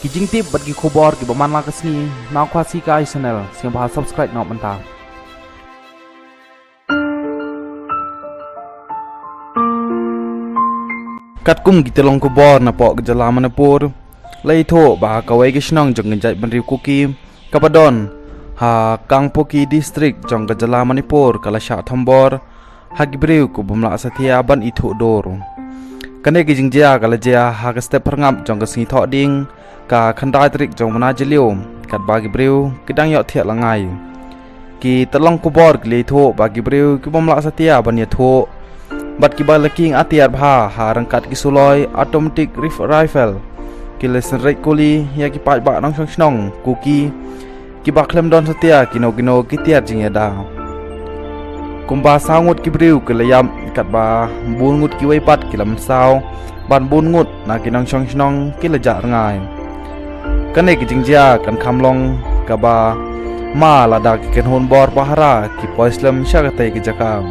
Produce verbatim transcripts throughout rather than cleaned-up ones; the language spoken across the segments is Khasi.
Ki jingtip bad ki khubor kiba man la ka sngi na Khasi Kai Channel, sngewbha subscribe noh mynta. Katkum ki tyllong khubor napoh ka jylla Manipur, la ïathuh ba ha kawei ka shnong jong ka jaitbynriew Kuki kaba don ha Kangpokpi District jong ka jylla Manipur ka la shah thombor ha ki briew ki bym lah satia ban ithuh dur. Kane ka jingjia ka la jia ha ka step phyrngap jong ka sngi Thohdieng, ka khyndai tarik jong u bnai Jylliew, katba ki briew ki dang ïohthiah lyngngai. Ki tyllong khubor ki la ïathuh ba ki briew ki bym lah satia ban ïathuh bad kiba la kieng atiar bha ha ryngkat ki suloi automatic rif-, rifle ki la synreit kuli ïa ki paidbah nongshong shnong Kuki kiba khlem don satia kino kino ki tiar jingïada. Kumba saw ngut ki briew ki la ïap, katba bun ngut kiwei pat ki la mynsaw, bad bun ngut na ki nongshong shnong ki la jah rngai. Kane ka jingjia kan kham long kaba ma lada ki kynhun bor pahara ki poi slem sha katei ka jaka.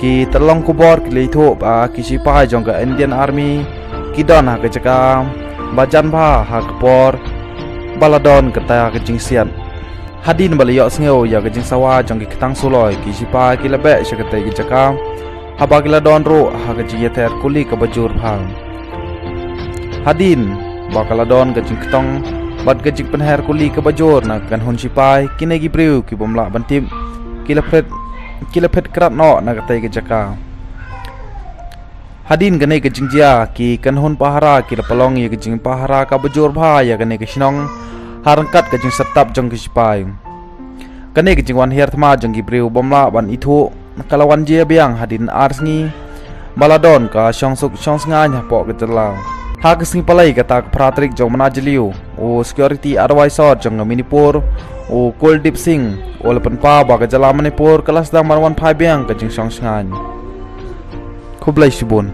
Ki tyllong khubor ki la ïathuh ba ki shipai jong ka Indian Army ki don ha ka jaka ba jan bha ha ka por ba la don kata ka jingsiat. Hadien ba la ïohsngew ïa ka jingsawa jong ki ktang suloi, ki shipai ki la beh sha katei ka jaka, haba ki la don ruh ha ka jingïather kuli kaba jur bha. Hadien ba ka la don ka jingktong bad ka jingpynher kuli kaba jur na ka kynhun shipai, kine ki briew ki bym lah ban tip ki la phet, ki la phet krat noh na katei ka jaka. Hadien kane ka jingjia, ki kynhun pahara ki la pynlong ïa ka jingpahara kaba jur bha ïa kane ka shnong ha ryngkat ka jingsattap jong ki shipai. Kane ka jingwan hiar thma jong ki briew bym lah ban ithuh ka la wan jia biang hadien ar sngi ba la don ka shongsuk shongsngain hapoh ka jylla. Ha ka sngi Palei kata ka phra tarik jong u bnai Jylliew, u Security Advisor jong ka Manipur, u Kuldeep Singh, u la pynpaw ba ka jylla Manipur ka la sdang ban wan phai biang ka jingshongsngain. Khublei shibun.